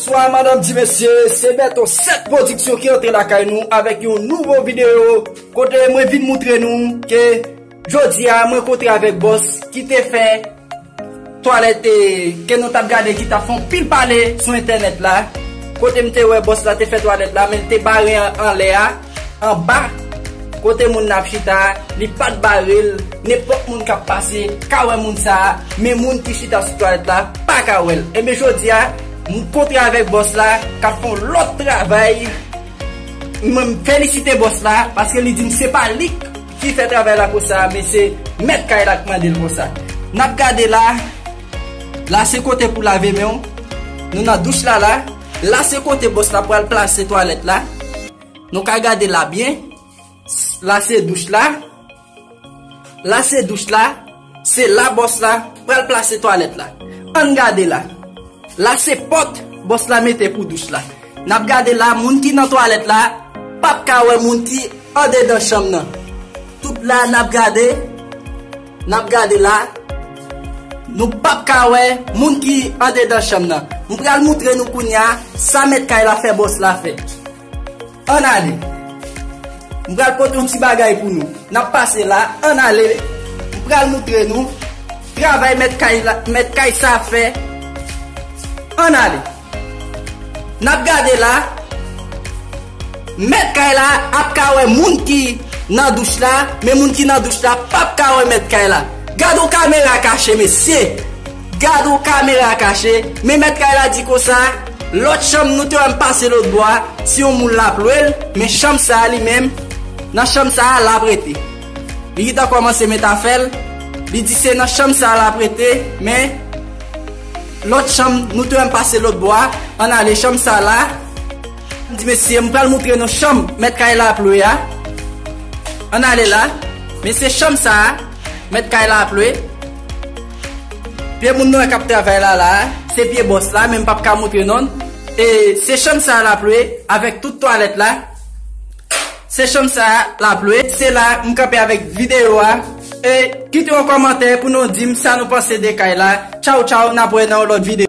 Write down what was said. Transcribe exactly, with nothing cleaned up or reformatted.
Bonswa, madanm, ti mesye, se Beto sèt Pwodiksyon ki antre lakay nou avèk yon nouvo videyo kote mwen vin moutre nou ke jodi a mwen kontre avèk bòs ki te fè twalèt, eh, ke nou t ap gade ki t ap fè yon pil pale sou entènèt la. Kote m te wè bòs la te fè twalèt la, men l te bare an, anlè a, anba, kote moun nan ap chita a, li pa t bare l. Nenpòt moun k ap pase ka wè moun sa a, men moun ki chita sou twalèt la pa ka wè l. Enben, jodi a, m kontre avèk bòs la, k ap fè yon lòt travay. Mwen, m felisite bòs la, paske li di m se pa li k ki fè travay la konsa, men se mèt kay la k mande l konsa. N ap gade la, la se kote pou lave men w. Nou nan douch la la. La se kote bòs la pral plase twalèt la. Nou ka gade la byen. La se douch la. La se douch la. Se la bòs la pral plase twalèt la. Ann gade la. La se pòt bòs la mete pou douch la. N ap gade la, moun ki nan twalèt la p ap ka wè moun ki andedan chanm nan. Tout la n ap gade, n ap gade la, nou p ap ka wè moun ki andedan chanm nan. M pral moutre nou kounye a sa mèt kay la fè bòs la fè. Ann ale. M pral pote yon ti bagay pou nou. N ap pase la, ann ale. M pral moutre nou travay mèt kay la, mèt kay sa fè. Ann ale. N ap gade la. Mèt kay la ap ka wè moun ki nan douch la, men moun ki nan douch la p ap ka wè mèt kay la. Gade yon kamera kache, mesye. Gade yon kamera kache. Men mèt kay la di konsa, lòt chanm nou te wè m pase lòt bò a, se yon moun l ap lwe l, men chanm sa a li menm, nan chanm sa a l ap rete. Li gentan kòmanse met afè l. Li di se nan chanm sa a l ap rete, men lòt chanm nou te wè m pase lòt bò a, ann ale chanm sa a la. M di mesye, m pral moutre nou chanm mèt kay la ap lwe a. Ann ale la. Men se chanm sa a, mèt kay la ap lwe. Pye moun nou wè k ap travay la la, se pye bòs la, men m p ap ka moutre non l. E se chanm sa a l ap lwe avèk tout twalèt la. Se chanm sa a l ap lwe. Se la m kanpe avèk videyo a. E kite yon kòmantè pou nou di m sa nou panse de kay la. Tchaw, tchaw, n ap wè nan yon lòt videyo.